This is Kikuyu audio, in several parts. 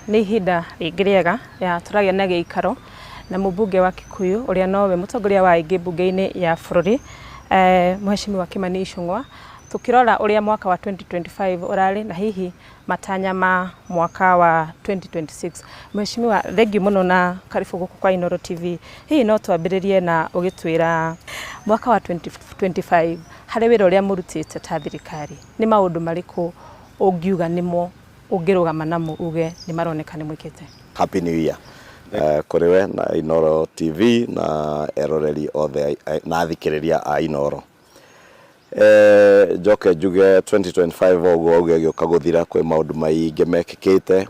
Nĩ ihinda rĩngĩ rĩega ya tũragĩa na gĩikaro na mũmbunge wa Kikuyu ũrĩa nowe mũtongoria wa aingĩ mbunge-inĩ ya bũrũri, Mheshimiwa Kimani Ichung'wa, tũkĩrora ũrĩa mwaka wa 2025 ũrarĩ na hihi matanya ma mwaka wa 2026. Mheshimiwa, thengiũ mũno na karibu gũkũ kwa Inooro TV. Hihi no twambĩrĩrie na ũgĩtwĩra mwaka wa 2025 harĩ wĩra ũrĩa mũrutĩte ta thirikari, nĩ maũndũ marĩkũ ũngiuga nĩmo ũngĩrũgama namo uge nĩ maroneka nĩ mwĩkĩte? Happy New Year kũrĩ we na Inooro TV na eroreri othe na athikĩrĩria a Inooro. Njoke njuge 2025 ũguo ũguo ĩgĩũka gũthira, kwĩ maũndũ maingĩ mekĩkĩte,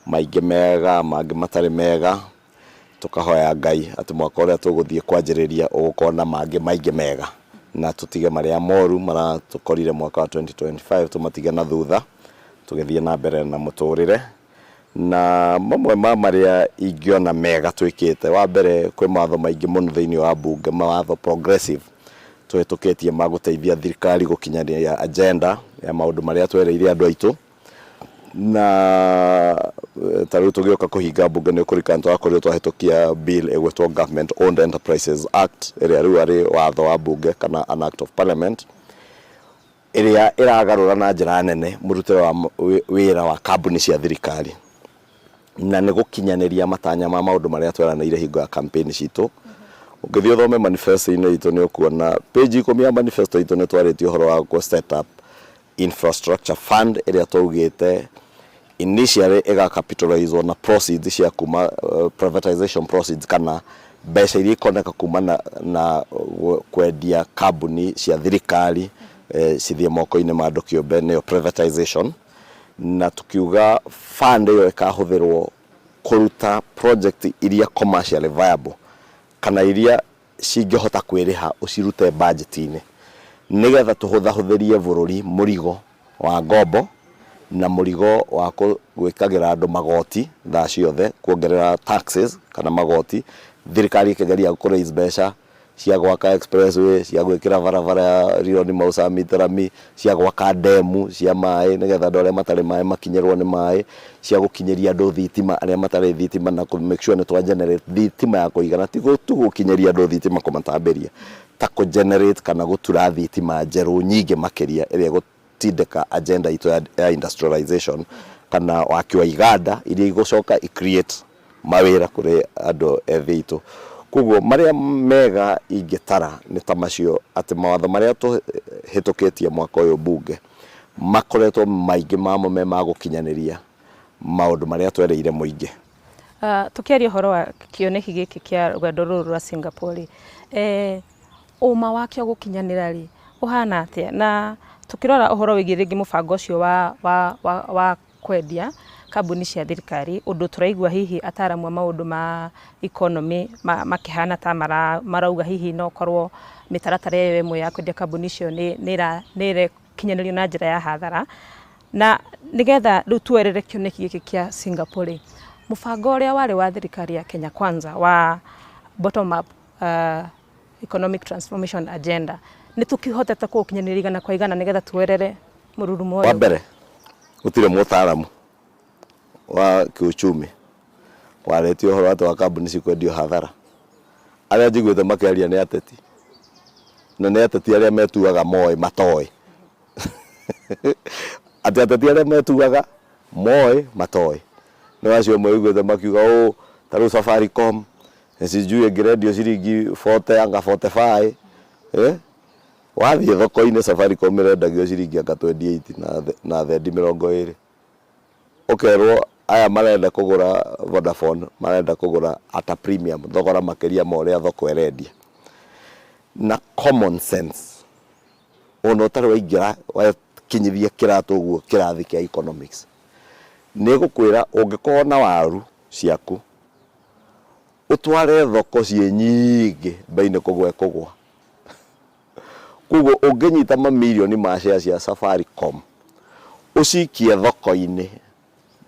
maingĩ mega, mangĩ matarĩ mega. Tũkahoya Ngai atĩ mwaka ũrĩa tũgũthiĩ kwanjĩrĩria ũgũkorwo na mangĩ maingĩ mega, na tũtige marĩa moru maratũkorire mwaka wa 2025, tũmatige na thutha tũgĩthiĩ na mbere na mũtũrĩre. Na mamwe ma marĩa ingĩona mega twĩkĩte, wa mbere kwĩ mawatho maingĩ mũno thĩinĩ wa mbunge, mawatho progressive tũhĩtũkĩtie ma gũteithia thirikari gũkinyanĩria agenda ya maũndũ marĩa twereire andũ aitũ. Na ta rĩu tũgĩũka kũhinga mbunge, nĩ ũkũririkana tũrakorirwo twahĩtũkia bill ĩgwĩtwo Government Owned Enterprises Act, ĩrĩa rĩu arĩ watho wa mbunge kana an act of parliament, ĩrĩa ĩragarũra na njĩra nene mũrutĩre wa wĩra wa kambuni cia thirikari, na nĩ gũkinyanĩria matanya ma maũndũ marĩa tweranĩire hingo ya campaign citũ. Ũngĩthiĩ ũthome manifesto-inĩ itũ, nĩ ũkuona page 10 ya manifesto itũ nĩ twarĩtie ũhoro wa gũ set up infrastructure fund, ĩrĩa twaugĩte initially ĩgacapitalizwo na proceeds cia kuma privatization proceeds, kana mbeca iria ikoneka kuma na kwendia kambuni cia thirikari cithiĩ moko-inĩ ma andũ kĩũmbe, nĩyo privatization. Na tukiuga fund ĩyo ĩkahũthĩrwo kũruta project iria commercially viable, kana iria cingĩhota kwĩrĩha, ũcirute budget-inĩ, nĩgetha tũhũthahũthĩrie bũrũri mũrigo wa ngombo na mũrigo wa gwĩkagĩra andũ magoti thaa ciothe, kuongerera taxes kana magoti, thirikari ĩkĩgeria kũ raise mbeca cia gwaka expressway, cia gwĩkĩra barabara ya Rironi Mau Summit rami, cia gwaka ndemu cia maĩ nĩgetha andũ arĩa matarĩ maĩ makinyĩrwo nĩ maĩ, cia gũkinyĩria andũ thitima arĩa matarĩ thitima, na kũ make sure nĩ twa generate thitima ya kũigana, ti tu gũkinyĩria andũ thitima kũmatambĩria, ta kũ generate kana gũtura thitima njerũ nyingĩ makĩria, ĩrĩa ĩgũtindĩka agenda itũ ya industrialization kana waki wa iganda iria igũcoka i create mawĩra kũrĩ andũ ethĩ aitũ. Koguo marĩa mega ingĩtara nĩ ta macio, atĩ mawatho marĩa tũhĩtũkĩtie mwaka ũyũ mbunge makoretwo maingĩ mamo me ma gũkinyanĩria maũndũ marĩa twereire mũingĩ. Tũkĩaria ũhoro wa kĩoneki gĩkĩ kĩa rũgendo rũrũ rwa Singapore rĩ, ũma wakĩo gũkinyanĩra rĩ, ũhana atĩa? Na tũkĩrora ũhoro wĩgiĩ rĩngĩ mũbango ũcio wa kwendia kambuni cia thirikari, ũndũ tũraigua hihi ataramu a maũndũ ma economy makĩhana ta marauga hihi no korwo mĩtaratara ĩyo ĩmwe ya kwendia kambuni icio nĩ ĩrakinyanĩrio na njĩra ya hathara. Na nĩgetha rĩu tuoerere kĩoneki gĩkĩ kĩa Singapore rĩ, mũbango ũrĩa warĩ wa thirikari ya Kenya Kwanza wa bottom up economic transformation agenda, nĩ tũkĩhotete kũũkinyanĩria 100% nĩgetha tuoerere mũrurumo ũyũ? Wa mbere, gũtirĩ mũtaaramu wa kiuchumi warĩtie ũhoro atĩ wa kambuni cikwendio hathara. Arĩa njiguĩte makĩaria nĩ ateti, na nĩ ateti arĩa metuaga moĩ matoĩ, atĩ ateti arĩa metuaga moĩ matoĩ nĩ acio maiguĩte makiuga ũũ, ta rĩu Safaricom sijui ĩngĩrendio ciringi 40 anga 45, eh? Wathiĩ thoko-inĩ, Safaricom ĩrendagio ciringi anga 28 na thendi 20. Ũkerwo aya marenda kũgũra Vodafone marenda kũgũra at a premium, thogora makĩria ma ũrĩa thoko ĩrendia. Na common sense, ona ũtarĩ waingĩra wakinyithia kĩratũ ũguo kĩrathi kĩa economics, nĩ ĩgũkwĩra ũngĩkorwo na waru ciaku ũtware thoko ciĩ nyingĩ, mbei nĩ kũgwa ĩkũgwa. Koguo ũngĩnyita mamirioni ma shares cia Safaricom ũcikie thoko-inĩ,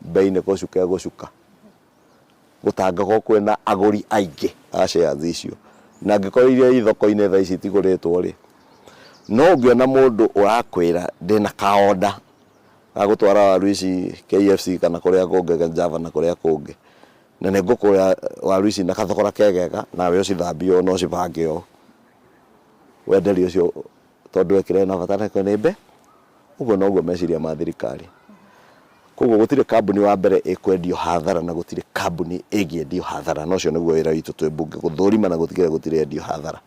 mbei nĩ gũcuka ĩgũcuka, gũtangĩkorwo kwĩna agũri aingĩ a shares icio. Na angĩkorwo iria i thoko-inĩ thaa ici itigũrĩtwo rĩ, no ũngĩona mũndũ ũrakwĩra ndĩna kaonda Ga gũtwara waru ici KFC kana kũrĩa kũngĩ Java na kũrĩa kũngĩ. Na nĩ ngũkũrĩa waru ici na gathogora kegega nawe ũcithambie ũũ na ũcibange ũũ. Wenderio ũcio tondũ we kĩrĩa ena bata nakĩo nĩ mbe. Ũguo noguo meciria ma thirikari. Koguo gũtirĩ kambuni wa mbere ĩkwendio hathara na gũtirĩ kambuni ĩngĩendio hathara. Na ũcio nĩguo wĩra witũ twĩ mbunge gũthũrima na gũtigĩrĩra gũtirĩ yendio hathara.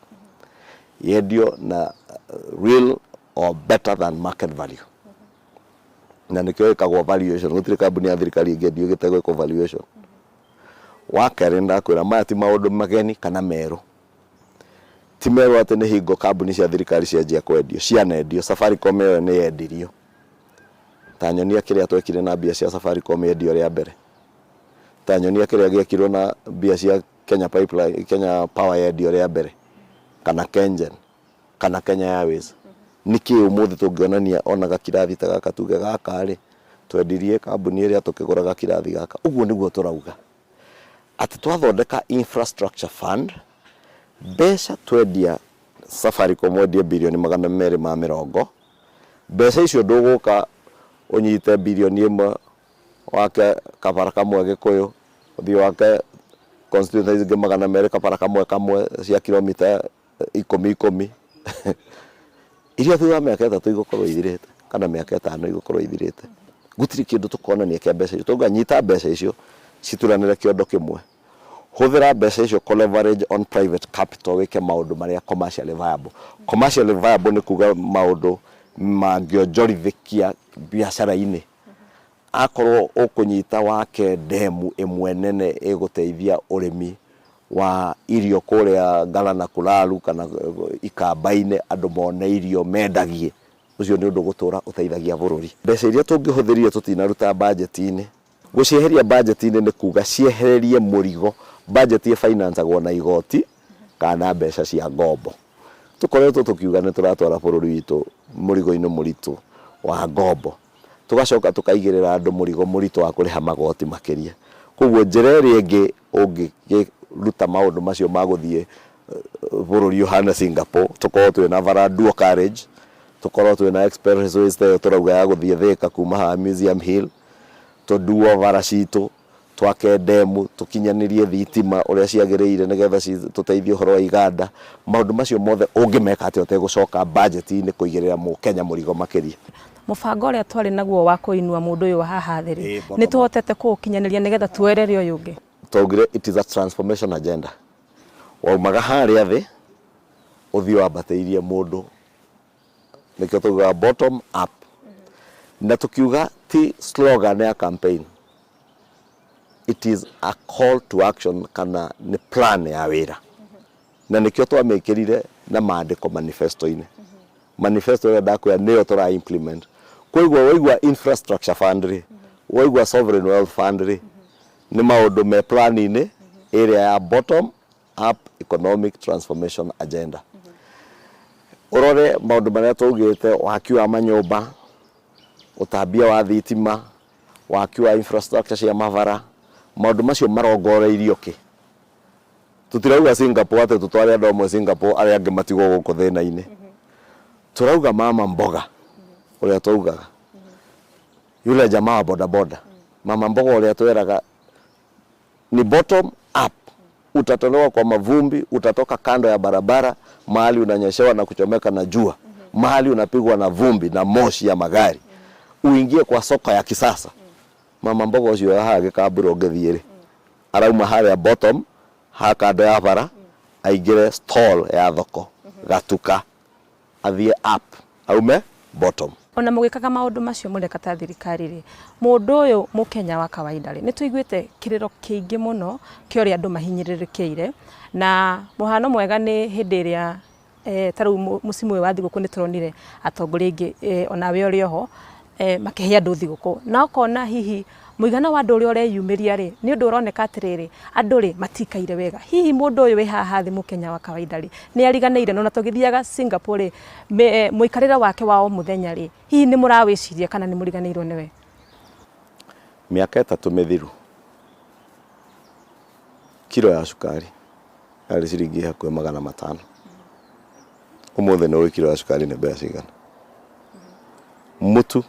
Yendio na real or better than market value. Na nĩkĩo ĩkagwo valuation. Gũtirĩ kambuni ya thirikari ĩngĩendio ĩtegwĩkwo valuation. Wa kerĩ nĩndakwĩra maya ti maũndũ mageni kana merũ. Ti merũ atĩ nĩ hingo kambuni cia thirikari cianjia kwendio. Cianendio. Safaricom ĩyo nĩ yendirio. Ta nyonia kĩrĩa twekire na mbia cia Safaricom yendio rĩa mbere. Ta nyonia kĩrĩa gĩekirwo na mbia cia Kenya Pipeline, Kenya Power yendio rĩa mbere. Kana KenGen, kana Kenya Airways. Nĩkĩ ũmũthĩ tũngĩonania ona gakirathi ta gaka tuge gaka rĩ, twendirie kambuni ĩrĩa tũkĩgũra gakirathi gaka. Ũguo nĩguo tũrauga. Atĩ twathondeka infrastructure fund, mbeca twendia Safaricom wendie birioni 220, mbeca icio ndũgũka ũnyite birioni 1 wake kabara kamwe Gĩkũyũ, ũthiĩ wake constituency ingĩ 200 kabara kamwe kamwe cia kilomita ikũmi ikũmi. Iria thutha wa mĩaka 3 igũkorwo ithirĩte kana mĩaka 5 igũkorwo ithirĩte. Gũtirĩ kĩndũ tũkonania kĩa mbeca icio. Tũnganyita mbeca icio cituranĩre kĩondo kĩmwe. Hũthĩra mbeca icio kũ leverage on private capital wĩke maũndũ marĩa commercially viable. Commercially viable nĩ kuga maũndũ mangĩonjorithĩkia biacara-inĩ. Akorwo ũkũnyita wake ndemu ĩmwe nene ĩgũteithia ũrĩmi wa irio kũrĩa Ngara na Kulalu kana Ikamba-inĩ andũ mone irio mendagie. Ũcio nĩ ũndũ ũgũtũra ũteithagia bũrũri. Mbeca iria tũngĩhũthĩrire tũtinaruta budget-inĩ. Gũcieheria budget-inĩ nĩ kuga ciehererie mũrigo. Budget ĩfinancagwo na igoti kana na mbeca cia ngombo. Tũkoretwo tũkiuga nĩ tũratwara bũrũri witũ mũrigo-inĩ mũritũ wa ngombo. Tũgacoka tũkaigĩrĩra andũ mũrigo mũritũ wa kũrĩha magoti makĩria. Koguo njĩra ĩrĩa ĩngĩ ũngĩruta maũndũ macio ma gũthiĩ bũrũri ũhana Singapore, tũkorwo twĩna bara dual carriage, tũkorwo twĩna expressways ta ĩyo tũrauga ya gũthiĩ Thika kuma haha Museum Hill, tũnduo bara citũ, twake ndemu, tũkinyanĩrie thitima ũrĩa ciagĩrĩire nĩgetha tũteithie ũhoro wa iganda. Maũndũ macio mothe ũngĩmeka atĩa ũtegũcoka budget-inĩ kũigĩrĩra mũkenya mũrigo makĩria. Mũbango ũrĩa twarĩ naguo wa kũinua mũndũ ũyũ wa haha thĩ rĩ, nĩ tũhotete kũũkinyanĩria nĩgetha tuoerere ũyũ ũngĩ. Twaugire it is a transformation agenda. Waumaga harĩa thĩ ũthiĩ wambatĩirie mũndũ, nĩkĩo tũugaga bottom up. Na tũkiuga ti slogan ya campaign, it is a call to action kana nĩ plan ya wĩra. Na nĩkĩo twamĩkĩrire na maandĩko manifesto-inĩ. Manifesto ĩrĩa ndakwĩra nĩyo tũra implement. Koguo waigua infrastructure fund rĩ, waigua sovereign wealth fund rĩ, nĩ maũndũ me plan-inĩ ĩrĩa ya bottom up economic transformation agenda. Ũrore maũndũ marĩa twaugĩte, waki wa manyũmba, ũtambia wa thitima, waki wa infrastructure cia mabara, maũndũ macio marongoreirio kĩ? Tũtirauga Singapore atĩ tũtware andũ amwe Singapore arĩa angĩ matigwo gũkũ thĩna-inĩ. Tũrauga mama mboga ũrĩa twaugaga, yule jamaa wa bodaboda, mama mboga ũrĩa tweraga ni bottom up. Utatolewa kwa mavumbi, utatoka kando ya barabara, mahali unanyeshewa na kuchomeka na jua, mahali unapigwa na vumbi na moshi ya magari, uingie kwa soko ya kisasa. Mama mboga ũcio haha gĩkambura ũngĩthiĩ rĩ, arauma harĩa bottom ha kando ya bara, aingĩre stall ya thoko gatuka, athiĩ up, aume bottom. Ona mũgĩkaga maũndũ macio mũreka ta thirikari rĩ, mũndũ ũyũ mũkenya wa kawaida rĩ, nĩ tũiguĩte kĩrĩro kĩingĩ mũno kĩa ũrĩa andũ mahinyĩrĩrĩkĩire, na mũhano mwega nĩ hĩndĩ ĩrĩa ta rĩu mũciĩ ũyũ wa thigũkũ nĩ tũronire atongoria aingĩ onawe ũrĩ oho makĩhe andũ thigũkũ, na ũkona hihi mũigana wa andũ ũrĩa ũreyumĩria rĩ, nĩ ũndũ ũroneka atĩrĩrĩ, andũ rĩ matikaire wega. Hihi mũndũ ũyũ wĩ haha thĩ mũkenya wa kawaida rĩ, nĩ ariganĩire? Na ona tũgĩthiaga Singapore rĩ, mũikarĩre wake wa o mũthenya rĩ, hihi nĩ mũrawĩciria kana nĩ mũriganĩirwo nĩwe? Mĩaka 3 mĩthiru, kiro ya cukari yarĩ ciringi hakuhĩ 500. Ũmũthĩ nĩ ũĩ kiro ya cukari nĩ mbeca cigana? Mũtu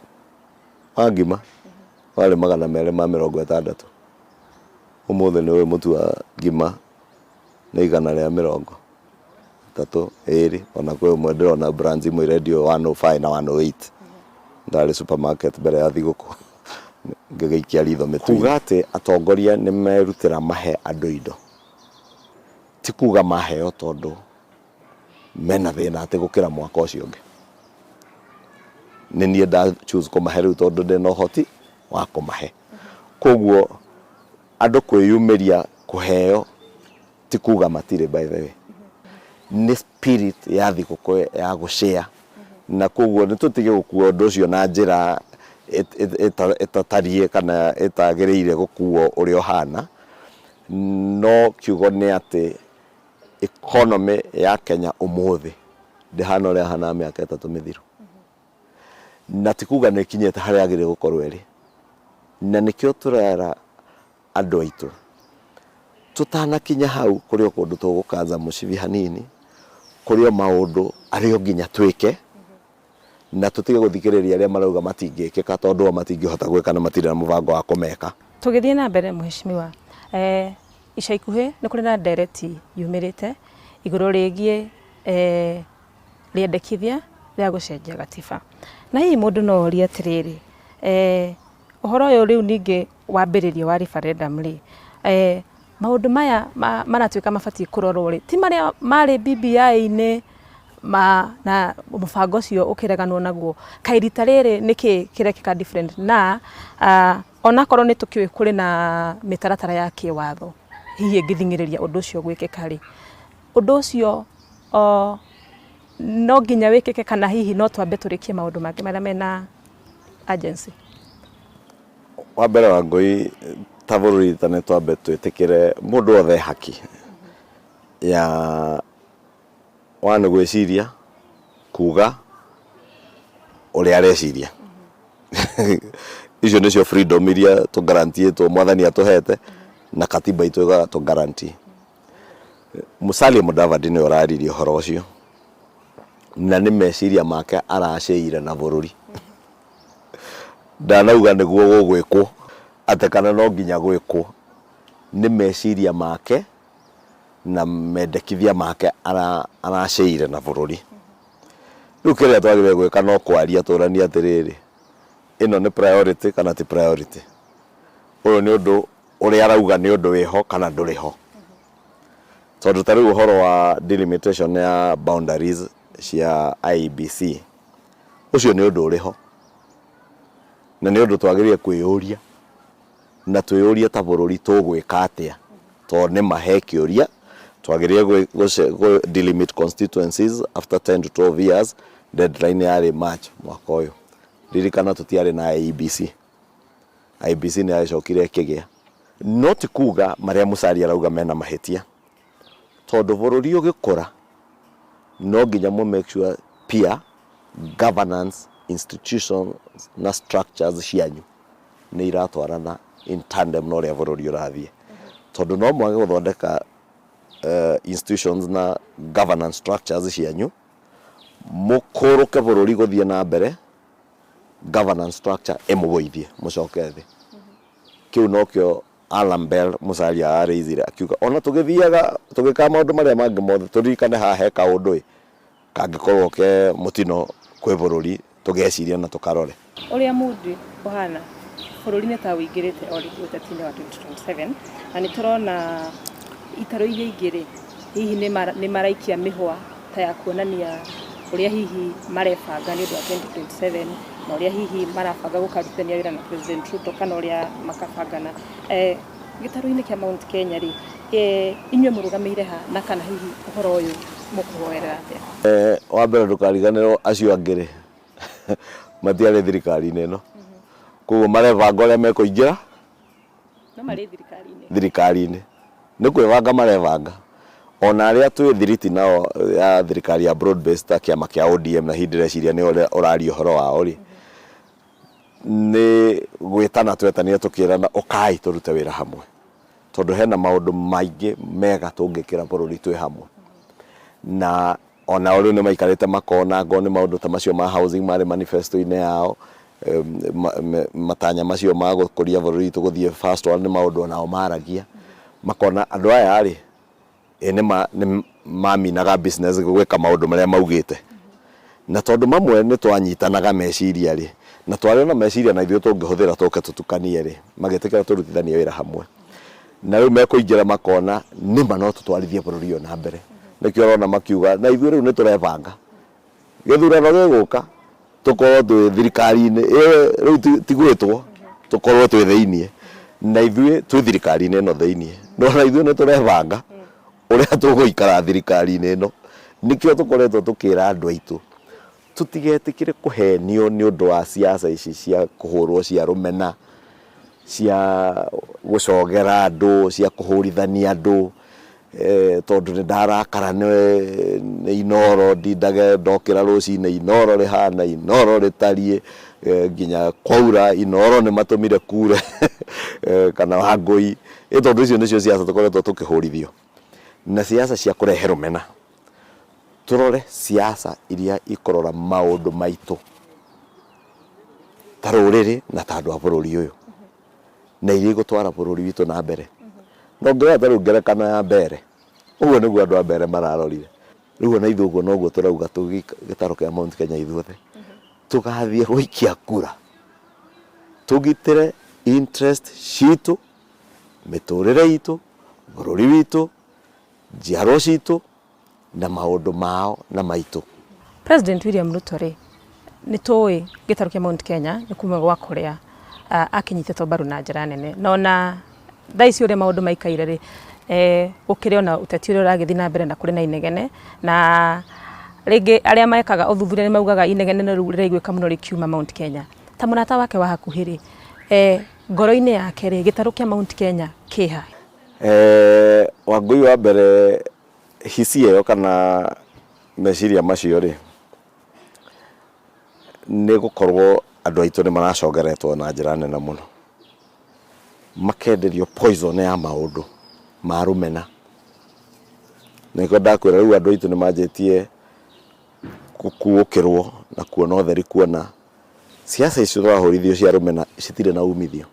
Wa ngima warĩ 260. Ũmũthĩ nĩ ũĩ mũtu wa ngima nĩ 132, ona kwĩ ũmwe ndĩrona brands imwe irendio 105 na 108. Ndarĩ supermarket mbere ya thigũkũ ngĩgĩikia ritho mĩtu. Kuga atĩ atongoria nĩ merutĩra mahe andũ indo ti kuga maheo tondũ mena thĩna atĩ gũkĩra mwaka ũcio ũngĩ. Nĩ niĩ nda choose kũmahe rĩu tondũ ndĩna ũhoti wa kũmahe. Koguo andũ kwĩyumĩria kũheo ti kuga matirĩ, by the way. Nĩ spirit ya thigũkũ ya gũ share, na koguo nĩ tũtige gũkua ũndũ ũcio na njĩra ĩtatariĩ kana ĩtagĩrĩire gũkuo ũrĩa ũhana. No kiugo nĩ atĩ economy ya Kenya ũmũthĩ ndĩhana ũrĩa yahanaga mĩaka 3 mĩthiru. Na ti kuga nĩ ĩkinyĩte harĩa yagĩrĩire gũkorwo ĩrĩ. Na nĩkĩo tũrera andũ aitũ tũtanakinya hau kũrĩ o kũndũ tũgũkanja mũcibi hanini, kũrĩ o maũndũ arĩ o nginya twĩke, na tũtige gũthikĩrĩria arĩa marauga matingĩkĩka tondũ o matingĩhota gwĩka na matirĩ na mũbango wa kũmeka. Tũgĩthiĩ na mbere mheshimiwa, ica ikuhĩ nĩ kũrĩ na ndereti yumĩrĩte igũrũ rĩgiĩ rĩendekithia rĩa gũcenjia gatiba. Na hihi mũndũ no orie atĩrĩrĩ, ũhoro ũyũ rĩu ningĩ wambĩrĩrio wa referendum rĩ, maũndũ maya maratuĩka mabatiĩ kũrorwo rĩ, ti marĩa marĩ BBI-inĩ na mũbango ũcio ũkĩreganwo naguo? Kaĩ rita rĩrĩ nĩkĩ kĩrekĩka different? Na onakorwo nĩ tũkĩũĩ kũrĩ na mĩtaratara ya kĩwatho hihi ĩngĩthing'ĩrĩria ũndũ ũcio gwĩkĩka rĩ, ũndũ ũcio no nginya wĩkĩke kana hihi no twambe tũrĩkie maũndũ mangĩ marĩa mena urgency? Wa mbere, Wangũi, ta bũrũri ta nĩ twambe twĩtĩkĩre mũndũ wothe haki ya one gwĩciria, kuga ũrĩa areciria. Icio nĩcio freedom iria tũgarantiĩtwo mwathani atũhete na katiba itũ ĩgatũ guarantee. Musalia Mudavadi nĩwe ũraririe ũhoro ũcio na nĩ meciria make aracĩire na bũrũri. Ndanauga nĩguo gũgwĩkwo atĩ kana no nginya gwĩkwo, nĩ meciria make na mendekithia make aracĩire na bũrũri. Rĩu kĩrĩa twagĩrĩire gwĩka no kwaria tũranie atĩrĩrĩ, ĩno nĩ priority kana ti priority? Ũyũ nĩ ũndũ ũrĩa arauga nĩ ũndũ wĩho kana ndũrĩ ho? Tondũ ta rĩu ũhoro wa delimitation ya boundaries cia IEBC, ũcio nĩ ũndũ ũrĩ ho na nĩ ũndũ twagĩrĩire kwĩyũria na twĩyũrie ta bũrũri tũgwĩka atĩa, tondũ nĩ ma he kĩũria twagĩrĩire gũ delimit constituencies after 10 to 12 years. Deadline yarĩ March mwaka ũyũ. Ririkana tũtiarĩ na IEBC. IEBC nĩ yagĩcokire ĩkĩgĩa. No ti kuga marĩa Musalia arauga mena mahĩtia, tondũ bũrũri ũgĩkũra no nginya mũ make sure pia governance institutions na structures cianyu nĩ iratwarana in tandem na ũrĩa bũrũri ũrathiĩ, tondũ no mwage gũthondeka institutions na governance structures cianyu mũkũrũke bũrũri gũthiĩ na mbere, governance structure ĩmũgũithie mũcoke thĩ. Kĩu nokĩo alarm bell Musalia araisire akiuga ona tũgĩthiaga tũgĩkaga maũndũ marĩa mangĩ mothe, tũririkane haha he kaũndũ ĩ kangĩkorwo ke mũtino kwĩ bũrũri, tũgeciria na tũkarore. Ũrĩa mood ũhana bũrũri nĩ ta ũingĩrĩte already ũteti-inĩ wa 2027, na nĩ tũrona itarũ iria ingĩ rĩ, hihi nĩ maraikia mĩhwa ta ya kuonania ũrĩa hihi marebanga nĩ ũndũ wa 2027 na ũrĩa hihi marabanga gũkarutithania wĩra na President Ruto kana ũrĩa makabangana. Gĩtarũ-inĩ kĩa Mount Kenya rĩ, inyuĩ mũrũgamĩire ha na kana hihi ũhoro ũyũ mũkũwoerera atĩa? Wa mbere, ndũkariganĩrwo acio angĩ rĩ, matiarĩ thirikari-inĩ ĩno, koguo marebanga ũrĩa mekũingĩra No marĩ thirikari-inĩ. Thirikari-inĩ nĩ kwĩbanga marebanga. Ona arĩa twĩ thiriti nao ya thirikari ya broad based ta kĩama kĩa ODM, na hihi ndĩreciria nĩ ũrĩa ũraria ũhoro wao rĩ, nĩ gwĩtana twetanire tũkĩrana ũkai tũrute wĩra hamwe, tondũ hena maũndũ maingĩ mega tũngĩkĩra bũrũri twĩ hamwe. Na onao rĩu nĩ maikarĩte makona ngo nĩ maũndũ ta macio ma housing marĩ manifesto-inĩ yao. Matanya macio ma gũkũria bũrũri witũ gũthiĩ first world nĩ maũndũ onao maragia, makona andũ aya rĩ, ĩ nĩ maminaga business gwĩka maũndũ marĩa maugĩte. Na tondũ mamwe nĩ twanyitanaga meciria rĩ, na twarĩ na meciria na ithuĩ tũngĩhũthĩra tũke tũtukanie rĩ, magĩtĩkĩra tũrutithanie wĩra hamwe. Na rĩu mekũingĩra makona nĩma no tũtwarithie bũrũri ũyũ na mbere. Nĩkĩo ũrona makiuga na ithuĩ rĩu nĩ tũrebanga. Gĩthurano gĩgũka tũkorwo twĩ thirikari-inĩ, rĩu ti gwĩtwo, tũkorwo twĩ thĩiniĩ. Na ithuĩ twĩ thirikari-inĩ ĩno thĩiniĩ. No ona ithuĩ nĩ tũrebanga ũrĩa tũgũikara thirikari-inĩ ĩno. Nĩkĩo tũkoretwo tũkĩra andũ aitũ tũtigetĩkĩre kũhenio nĩ ũndũ wa siasa ici cia kũhũrwo cia rũmena, cia gũcogera andũ, cia kũhũrithania andũ, tondũ nĩ ndarakara nĩ Inooro, ndindage ndokĩra rũcinĩ Inooro rĩhana, Inooro rĩtariĩ, nginya kwaura Inooro nĩ matũmire kure kana Wangũi. Ĩ tondũ icio nĩcio siasa tũkoretwo tũkĩhũrithio, na siasa cia kũrehe rũmena. Tũrore siasa iria ikũrora maũndũ maitũ ta rũrĩrĩ na ta andũ a bũrũri ũyũ, na iria igũtwara bũrũri witũ na mbere. Na ũngĩrora ta rĩu ngerekano ya Mbeere, ũguo nĩguo andũ a Mbeere mararorire. Rĩu ona ithuĩ ũguo noguo tũrauga tũgĩ gĩtarũ kĩa Mount Kenya ithuothe, tũgathiĩ gũikia kura, tũgitĩre interest citũ, mĩtũrĩre itũ, bũrũri witũ, njiarwa citũ, na maũndũ mao na maitũ. President William Ruto rĩ, nĩ tũĩ gĩtarũ kĩa Mount Kenya nĩ kumwe gwa kũrĩa akĩnyitĩtwo mbaru na njĩra nene, na ona thaa ici ũrĩa maũndũ maikaire rĩ, gũkĩrĩ ona ũteti ũrĩa ũragĩthiĩ na mbere na kũrĩ na inegene, na rĩngĩ arĩa mekaga ũthuthuria nĩ maugaga inegene rĩu rĩraiguĩka mũno rĩkiuma Mount Kenya. Ta mũrata wake wa hakuhĩ rĩ, ngoro-inĩ yake rĩ, gĩtarũ kĩa Mount Kenya kĩha? Wangũi wa mbere hisia ĩyo kana meciria macio rĩ, nĩ gũkorwo andũ aitũ nĩ maracogeretwo na njĩra nene mũno. Makenderio poison ya maũndũ ma rũmena. Nĩkĩo ndakwĩra rĩu andũ aitũ nĩ manjĩtie gũkuũkĩrwo na kuona ũtheri kuona siasa icio tũrahũrithio cia rũmena citirĩ na umithio.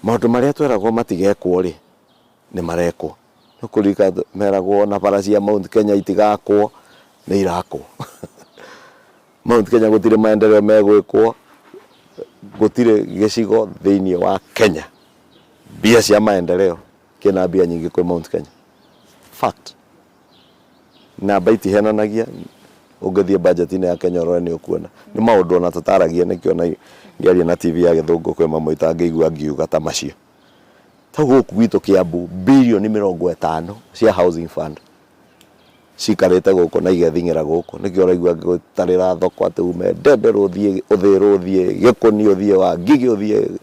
Maũndũ marĩa tweragwo matigekwo rĩ, nĩ marekwo. Nĩ ũkũririkana meragwo ona bara cia Mount Kenya itigakwo, nĩ irakwo. Mount Kenya gũtirĩ maendeleo megwĩkwo, gũtirĩ gĩcigo thĩiniĩ wa Kenya mbia cia maendeleo kĩna mbia nyingĩ kwĩ Mount Kenya. Fact. Namba itihenanagia, ũngĩthiĩ budget-inĩ ya Kenya ũrore nĩ ũkuona. Nĩ maũndũ ona tũtaragia nĩkĩo ona ngĩaria na TV ya gĩthũngũ kwĩ mamwe itangĩigua ngiuga ta macio. Ta gũkũ gwitũ Kiambu birioni 50 cia housing fund cikarĩte gũkũ na igething'ĩra gũkũ. Nĩkĩo ũraigua ngĩgũtarĩra thoko atĩ ume Ndenderũ ũthiĩ Ũthĩrũ ũthiĩ Gĩkũni ũthiĩ Wangigĩ ũthiĩ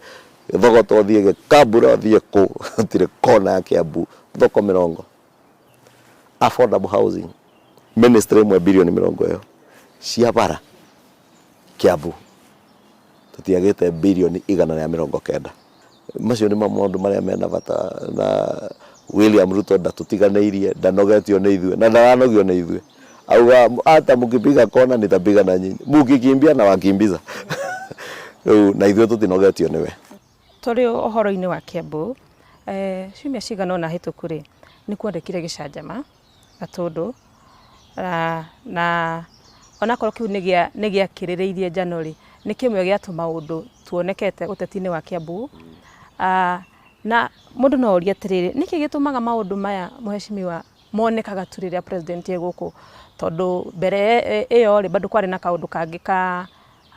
Gĩthogoto ũthiĩ Gĩkambura ũthiĩ kũ, gũtirĩ kona ya Kiambu thoko mĩrongo. Affordable housing ministry ĩmwe birioni mĩrongo ĩyo cia bara Kiambu tũtiagĩte birioni 190. Macio nĩ maũndũ marĩa mena bata na William Ruto ndatũtiganĩirie, ndanogetio nĩ ithuĩ na ndaranogio nĩ ithuĩ. Auga hata mkipiga kona nitapiga na nyinyi, mukikimbia na wakimbiza. Rĩu na ithuĩ tũtinogetio nĩwe. Tũrĩ ũhoro-inĩ wa Kiambu, ciumia cigana ũna hĩtũku rĩ, nĩ kuonekire gĩcanjama Gatũndũ, na onakorwo kĩu nĩ gĩakĩrĩrĩirie njano rĩ, nĩ kĩmwe gĩa tũmaũndũ tuonekete ũteti-inĩ wa Kiambu. Na mũndũ no orie atĩrĩrĩ, nĩkĩ gĩtũmaga maũndũ maya mheshimiwa monekaga tu rĩrĩa president e gũkũ? Tondũ mbere ĩyo rĩ, bado kwarĩ na kaũndũ kangĩ ka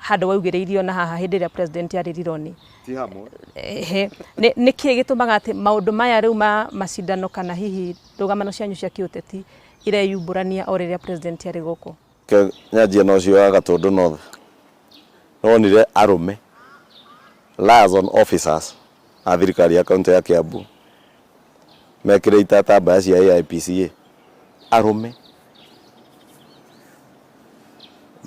handũ waugĩrĩirio na haha hĩndĩ ĩrĩa president arĩ Rironi. Ti hamwe. Ehe, nĩkĩ gĩtũmaga atĩ maũndũ maya rĩu ma macindano kana hihi ndũgamano cianyu cia kĩũteti ireyumbũrania o rĩrĩa president arĩ gũkũ? Nyanjie na ũcio wa Gatũndũ North. Nĩwonire arũme liaison officers a thirikari ya kaunti ya Kiambu mekĩrĩte itambaya cia AIPCA arũme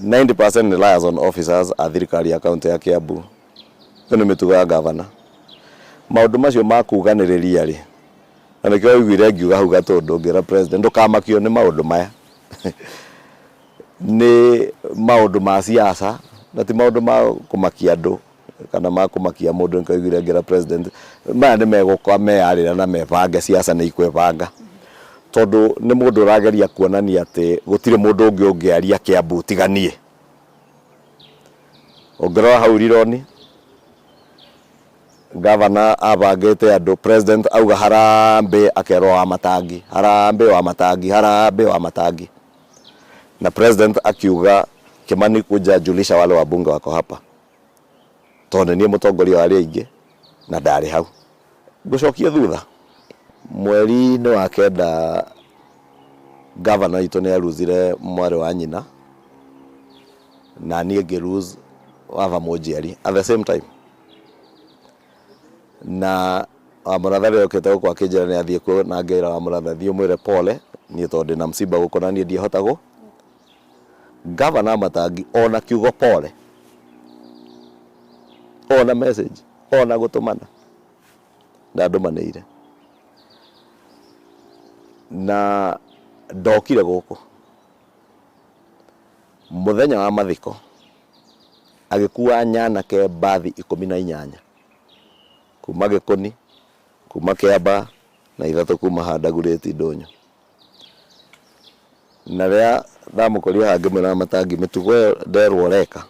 90% nĩ liaison officers a thirikari ya kaunti ya Kiambu. Ĩyo nĩ mĩtugo ya gavana. Maũndũ macio ma kuganĩrĩria rĩ, na nĩkĩo waiguire ngiuga hau Gatũndũ ngĩra president ndũkamakio nĩ maũndũ maya. Nĩ maũndũ ma siasa Na ti maũndũ ma kũmakia andũ kana ma kũmakia mũndũ nĩkĩo aiguire ngĩra president maya nĩ megũka meyarĩra na mebange siasa nĩ ikwĩbanga tondũ nĩ mũndũ ũrageria kuonania atĩ gũtirĩ mũndũ ũngĩ ũngĩaria Kiambu tiga niĩ. Ũngĩrora hau Rironi gavana abangĩte andũ, president auga harambee akerwo wa Matangi, harambee wa Matangi, harambee wa Matangi. Na president akiuga Kimani kuja julisha wale wabunge wako hapa tondũ nĩ niĩ mũtongoria wa arĩa aingĩ na ndarĩ hau. Ngũcokia thutha mweri-inĩ wa kenda gavana witũ nĩ aruzire mwarĩ wa nyina na niĩ ngĩ lose waba mũnjiari at the same time. Na Wamũratha rĩrĩa okĩte gũkũ akĩnjĩra nĩ athiĩ kuo na ngĩra Wamũratha thiĩ ũmwĩre pole niĩ tondũ ndĩna msiba gũkũ na niĩ ndiahota gũ Gavana Matangi ona kiugo pole ona message ona gũtũmana ndandũmanĩire na ndokire gũkũ mũthenya wa mathiko agĩkua nyanake mbathi 18 kuma Gĩkũni kuma Kĩambaa na 3 kuma Handagurĩti Ndũnyũ. Na rĩrĩa ndamũkorire haha ngĩmwĩra Matangi mĩtugo ĩyo nderwo ũreka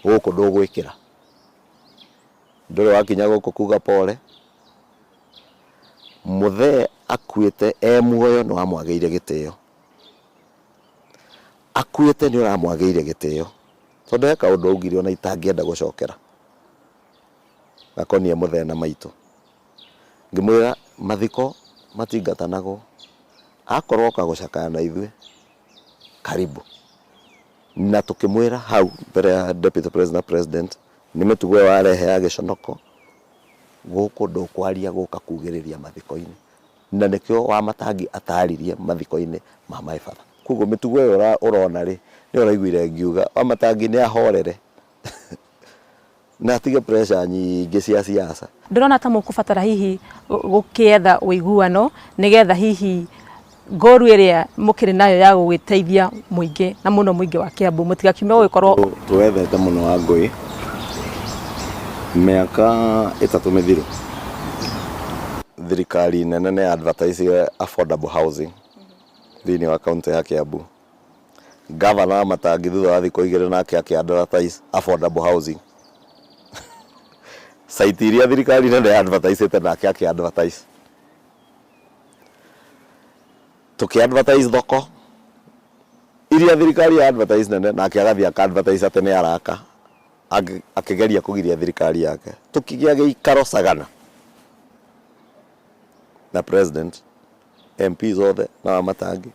gũkũ ndũgwĩkĩra ndũrĩ wakinya gũkũ kuga pole. Mũthee akuĩte e muoyo nĩ wamwagĩire gĩtĩo, akuĩte nĩ ũramwagĩire gĩtĩo tondũ he kaũndũ augire ona itangĩenda gũcokera gakonie mũthee na maitũ. Ngĩmwĩra mathiko matingatanagwo akorwo oka gũcakaya na ithuĩ karibu. Na tũkĩmwĩra hau mbere ya deputy president na president nĩ mĩtugo ĩyo warehe ya gĩconoko gũkũ ndũkwaria gũka kugĩrĩria mathiko-inĩ na nĩkĩo Wamatangi ataririe mathiko-inĩ ma my father. Koguo mĩtugo ĩyo ũrona rĩ nĩ ũraiguire ngiuga Wamatangi nĩ ahorere na atige pressure nyingĩ cia siasa. Ndĩrona ta mũkũbatara hihi gũkĩetha ũiguano nĩgetha hihi ngoru ĩrĩa mũkĩrĩ nayo ya gũgĩteithia mũingĩ na mũno mũingĩ wa Kiambu mũtigakiume gũgĩkorwo Twethete mũno wa ngũĩ mĩaka 3 mĩthiru. Thirikari nene nĩ advertise affordable housing thĩinĩ wa kaunti ya Kiambu. Gavana wa Matangi thutha wa thikũ 2 nake akĩ advertise affordable housing. Site iria thirikari nene advertisete nake akĩ advertise. Tũkĩ advertise thoko iria thirikari ya advertise nene nake agathiĩ aka advertise atĩ nĩ araka akĩgeria kũgiria thirikari yake. Tũkĩgĩa gĩikaro Sagana na president MPs othe na Wamatangi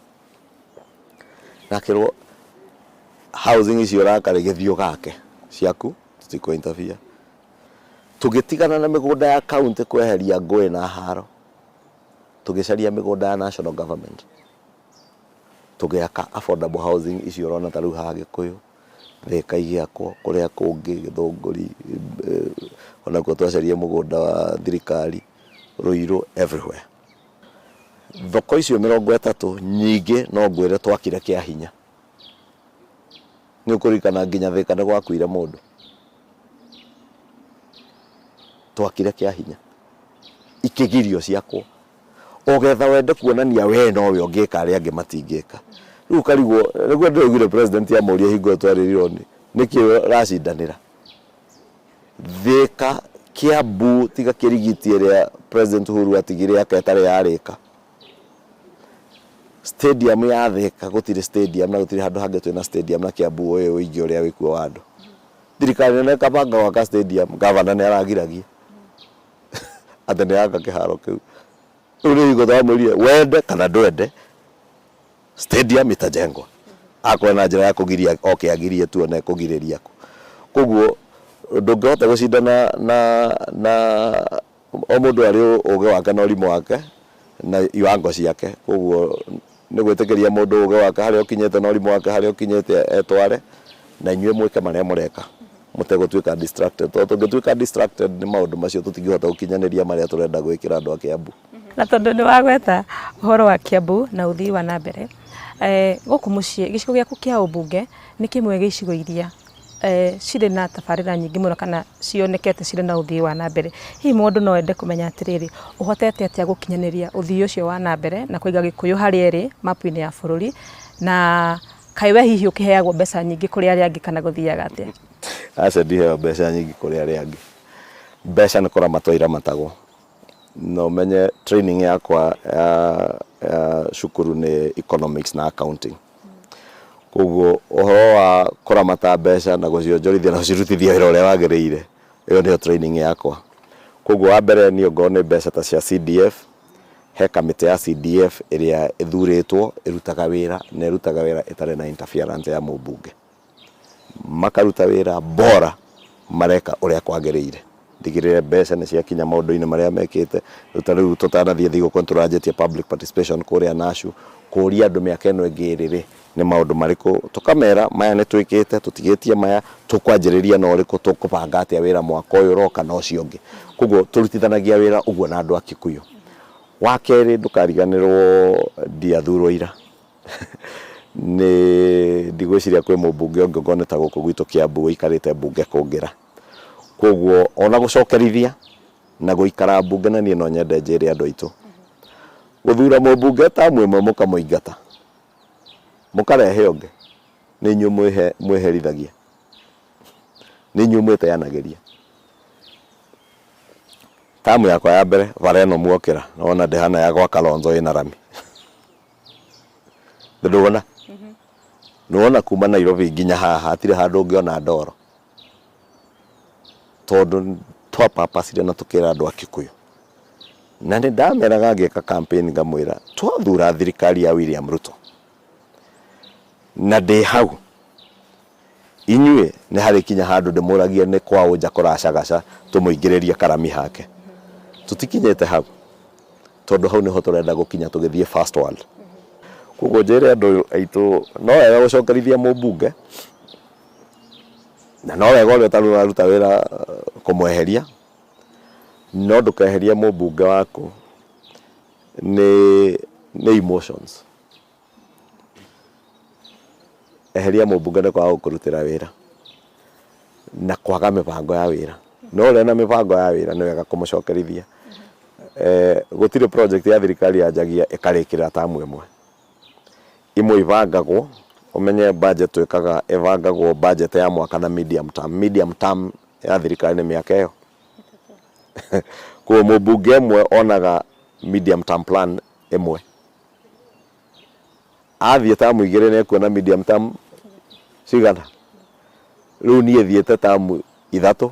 na akĩrwo housing icio ũraka rĩ gĩthiĩ ũgake ciaku tũtikũ interfere. Tũgĩtigana na mĩgũnda ya county kweheria ngũĩ na haro tũgĩcaria mĩgũnda ya national government tũgĩaka affordable housing icio ũrona ta rĩu haha Gĩkũyũ Thika igĩakwo kũrĩa kũngĩ Gĩthũngũri onakuo twacaria mũgũnda wa thirikari Ruiru everywhere. Thoko icio 30 nyingĩ no ngwĩre twakire kĩa hinya. Nĩ ũkũririkana nginya Thika nĩ gwakuire mũndũ. Twakire kĩa hinya ikĩgirio ciakwo ogetha wende kuonania we nowe ũngĩka arĩa angĩ matingĩka. Rĩu ũkarigwo nĩguo ndĩraiguire president amũria hingo ĩyo twarĩ Rironi nĩkĩ ũracindanĩra Thika Kiambu tiga kĩrigiti ĩrĩa president Uhuru atigire yake ĩtarĩ yarĩka. Stadium ya Thika gũtirĩ stadium na gũtirĩ handũ hangĩ twĩna stadium na Kiambu ũyũ ũingĩ ũrĩa wĩkuo wa andũ. Thirikari nene ĩkabanga gwaka stadium, gavana nĩ aragiragia atĩ nĩ aka kĩharo kĩu. Rĩu nĩ hingo twamwĩrire wende kana ndwende stadium itajengwa. Akorwo na njĩra ya kũgiria oke agirie tuone kũgirĩria kũ. Koguo ndũngĩhota gũcindana na o mũndũ arĩ ũgĩ wake na ũrimũ wake na iwango ciake. Koguo nĩ gwĩtĩkĩria mũndũ ũgĩ wake harĩa ũkinyĩte na ũrimũ wake harĩa ũkinyĩte etware na inyuĩ mwĩke marĩa mũreka mũtegũtuĩka distracted. Tondũ tũngĩtuĩka distracted nĩ maũndũ macio tũtingĩhota gũkinyanĩria marĩa tũrenda gwĩkĩra andũ a Kiambu. Na tondũ nĩ wagweta ũhoro wa Kiambu na ũthii wa na mbere, gũkũ mũciĩ gĩcigo gĩaku kĩa ũmbunge nĩ kĩmwe gĩa icigo iria Cirĩ na tabarĩra nyingĩ mũno kana cionekete cirĩ na ũthii wa na mbere. Hihi mũndũ no ende kũmenya atĩrĩrĩ, ũhotete atĩa gũkinyanĩria ũthii ũcio wa na mbere na kũiga Gĩkũyũ harĩa ĩrĩ mapu-inĩ ya bũrũri, na kaĩ we hihi ũkĩheagwo mbeca nyingĩ kũrĩ arĩa angĩ kana gũthiaga atĩa? Aca ndiheo mbeca nyingĩ kũrĩ arĩa angĩ. Mbeca nĩ kũramatwo iramatagwo. Na ũmenye training yakwa ya cukuru nĩ economics na accounting. Koguo ũhoro wa kũramata mbeca na gũcionjorithia na gũcirutithia wĩra ũrĩa wagĩrĩire, ĩyo nĩyo training yakwa. Koguo wa mbere niĩ ongorwo nĩ mbeca ta cia CDF, he kamĩtĩ ya CDF ĩrĩa ĩthurĩtwo ĩrutaga wĩra na ĩrutaga wĩra ĩtarĩ na interference ya mũmbunge. Makaruta wĩra bora mareka ũrĩa kwagĩrĩire. Ndigĩrĩre mbeca nĩ ciakinya maũndũ-inĩ marĩa mekĩte. Rĩu ta rĩu tũtanathiĩ thigũkũ nĩ tũranjĩtie public participation kũrĩa Nashu, kũria andũ mĩaka ĩno ĩngĩ ĩrĩ rĩ, nĩ maũndũ marĩkũ, tũkamera maya nĩ twĩkĩte, tũtigĩtie maya, tũkwanjĩrĩria na ũrĩkũ, tũkũbanga atĩa wĩra mwaka ũyũ ũroka na ũcio ũngĩ. Koguo tũrutithanagia wĩra ũguo na andũ a Kikuyu. Wa kerĩ ndũkariganĩrwo ndiathurwo ira. Nĩ ndigwĩciria kwĩ mũmbunge ũngĩ ongorwo nĩ ta gũkũ gwitũ Kiambu ũikarĩte mbunge kũngĩra. Koguo ona gũcokerithia na gũikara mbunge na niĩ no nyende njĩre andũ aitũ, gũthura mũmbunge tamu ĩmwe mũkamũingata, mũkarehe ũngĩ, nĩ inyuĩ mwĩherithagia, nĩ inyuĩ mwĩteanagĩria. Tamu yakwa ya mbere bara ĩno muokĩra, nĩwona ndĩhana ya gwa Kalonzo ĩna rami. Ndũrona? Nĩwona kuma Nairobi nginya haha hatirĩ handũ ũngĩona ndoro. Tondũ twapapacire na tũkĩra andũ a Kikuyu. Na nĩ ndameraga ngĩka campaign ngamwĩra twathura thirikari ya William Ruto na ndĩ hau inyuĩ nĩ harĩ kinya handũ ndĩmũragie nĩ kwa ũnja kũracagaca tũmũingĩrĩrie karami hake. Tũtikinyĩte hau tondũ hau nĩho tũrenda gũkinya tũgĩthiĩ first world. Koguo njĩre andũ aitũ no wega gũcokerithia mũmbunge na no wega ũrĩa ũtararuta wĩra kũmweheria, no ndũkeherie mũmbunge waku nĩ emotions. Eheria mũmbunge nĩ kwaga gũkũrutĩra wĩra na kwaga mĩbango ya wĩra. No ũrĩa na mĩbango ya wĩra nĩ wega kũmũcokerithia. Gũtirĩ project ya thirikari yanjagia ĩkarĩkĩrĩra tamu ĩmwe. Imwe ibangagwo, ũmenye budget twĩkaga ĩbangagwo budget ya mwaka na medium term. Medium term ya thirikari nĩ mĩaka ĩyo. Koguo mũmbunge ĩmwe onaga medium term plan ĩmwe. Athiĩ tamu igĩrĩ nĩ ekuona medium term cigana. Rĩu niĩ thiĩte tamu ithatũ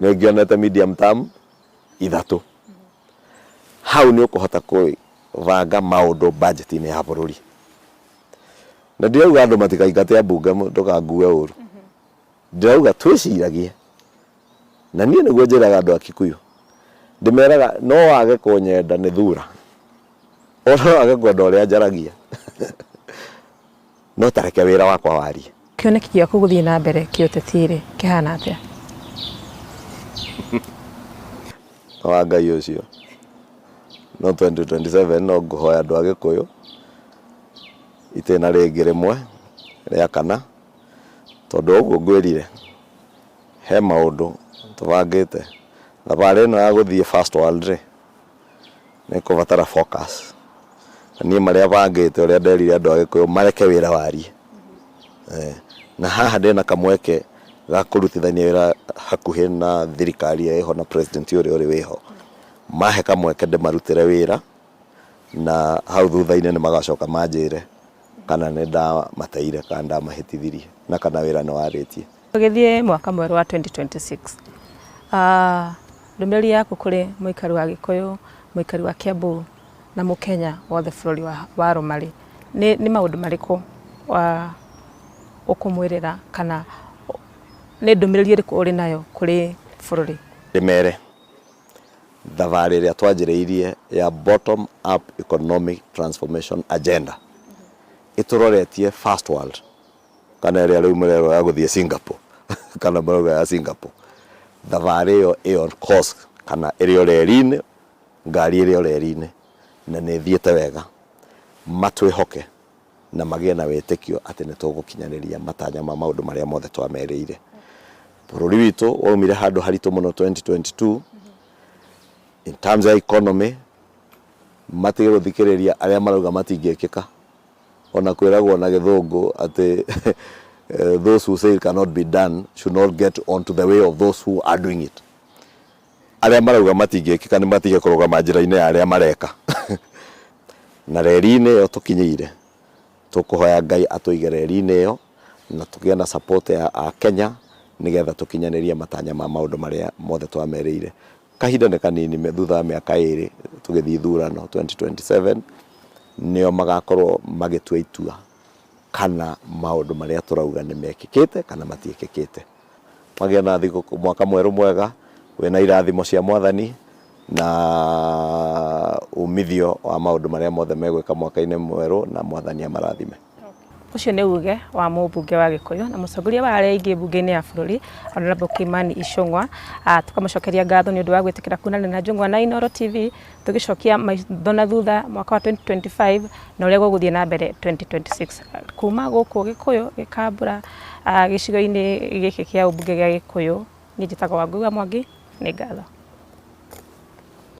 nĩ ngĩonete medium term ithatũ. Hau nĩ ũkũhota kũbanga maũndũ budget-inĩ ya bũrũri. Na ndirauga andũ matikaingate ambunge ndũkangue ũru. Ndĩrauga twĩciragie. Na niĩ nĩguo njĩraga andũ a Kikuyu. Ndĩmeraga no wage kũnyenda nĩ thura. Ona no wage kwenda ũrĩa njaragia. No ta reke wĩra wakwa warie. Kĩoneki gĩaku gũthiĩ na mbere kĩũteti-rĩ kĩhana atĩa? Wa Ngai ũcio. No 2027 no ngũhoya andũ a Gĩkũyũ itĩna rĩngĩ rĩmwe rĩa kana, tondũ ũguo ngwĩrire he maũndũ tũbangĩte. Thabarĩ ĩno ya gũthiĩ first world rĩ, nĩ ĩkũbatara focus. Na niĩ marĩa bangĩte ũrĩa nderire andũ a Gĩkũyũ mareke wĩra warie. Na haha ndĩna kamweke ga kũrutithania wĩra hakuhĩ na thirikari ĩrĩa ĩho na president ũrĩa ũrĩ wĩho. Mahe kamweke ndĩmarutĩre wĩra na hau thutha-inĩ nĩ magacoka manjĩre kana nĩ ndamateire kana ndamahĩtithirie na kana wĩra nĩ warĩtie. Tũgĩthiĩ mwaka mwerũ wa 2026, ndũmĩrĩri yaku kũrĩ mũikari wa Gĩkũyũ, mũikari wa Kiambu na mũkenya wothe bũrũri wa rũmarĩ, nĩ maũndũ marĩkũ ũkũmwĩrĩra kana nĩ ndũmĩrĩri ĩrĩkũ ũrĩ nayo kũrĩ bũrũri? Ndĩmere thabarĩ ĩrĩa twanjĩrĩirie ya bottom up economic transformation agenda ĩtũroretie first world kana ĩrĩa rĩu mũrerwo ya gũthiĩ Singapore kana mũrauga ya Singapore. Thabarĩ ĩyo ĩ on course kana ĩrĩ o reri-inĩ, ngari ĩrĩ o reri-inĩ na nĩ ĩthiĩte wega. Matwĩhoke. Na magĩe na wĩtĩkio atĩ nĩ tũgũkinyanĩria matanya ma maũndũ marĩa mothe twamerĩire. Bũrũri witũ waumire handũ haritũ mũno 2022 in terms ya economy. Matige gũthikĩrĩria arĩa marauga matingĩkĩka. Ona kwĩragwo na Gĩthũngũ atĩ those who say it cannot be done should not get onto the way of those who are doing it. Arĩa marauga matingĩkĩka nĩ matige kũrũgama njĩra-inĩ ya arĩa mareka. Na reri-inĩ ĩyo tũkinyĩire, tũkũhoya Ngai atũige reri-inĩ ĩyo na tũgĩe na support ya Akenya nĩgetha tũkinyanĩrie matanya ma maũndũ marĩa mothe twamerĩire. Kahinda nĩ kanini, thutha wa mĩaka 2 tũgĩthiĩ ithurano 2027, nĩo magakorwo magĩtua itua kana maũndũ marĩa tũrauga nĩ mekĩkĩte kana matiĩkĩkĩte. Magĩe na thigũkũ, mwaka mwerũ mwega wĩna irathimo cia Mwathani na umithio wa maũndũ marĩa mothe megwĩka mwaka-inĩ mwerũ, na Mwathani amarathime. Ũcio nĩ uge wa mũmbunge wa Gĩkũyũ na mũtongoria wa arĩa aingĩ mbunge-inĩ ya bũrũri, Honorable Kimani Ichung'wa. Tũkamũcokeria ngatho nĩ ũndũ wa gwĩtĩkĩra kuonana na Njũng'wa na Inooro TV, tũgĩcokia maitho na thutha mwaka wa 2025 na ũrĩa gũgũthiĩ na mbere 2026. Kuma gũkũ Gĩkũyũ Gĩkambura, gĩcigo-inĩ gĩkĩ kĩa ũmbunge gĩa Gĩkũyũ, niĩ njĩtagwo Wangũi wa Mwangi. Nĩ ngatho.